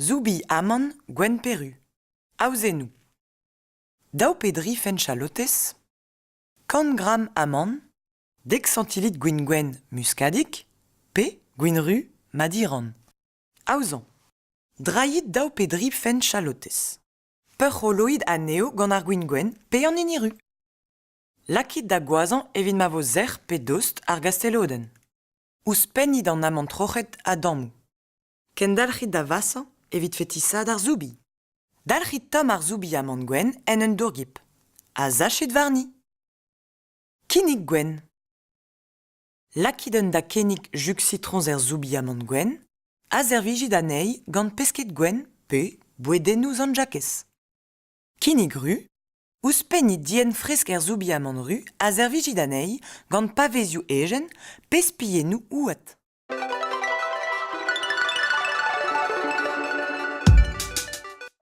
Soubilh amann gwenn pe ru. Aozennoù. Daou pe dri fenn chalotez, kant gramm amann, dek santilitr gwin gwenn muskadig pe gwin ru madiran. Aozañ. Drailhit daou pe dri fenn chalotez. Peurc'holoit anezho gant ar gwin gwenn pe an hini ru. Lakit da goazhañ evit ma vo sec'h pe dost ar gastelodenn. Ouzhpennit an amann troc'het a-dammoù. Kendalc'hit da vasañ evit fetisaat ar soubilh. Dalc'hit tomm ar soubilh amann gwenn en un dourgib ha sachit warni. Kinnig gwenn. Lakit un dakennig jug sitroñs er soubilh amann gwenn ha servijit anezhi gant pesked gwenn pe bouedennoù Sant-Jakez. Kinnig ru. Ouzhpennit dienn fresk er soubilh amann ru ha servijit anezhi gant pavezioù ejen pe spiennoù houad.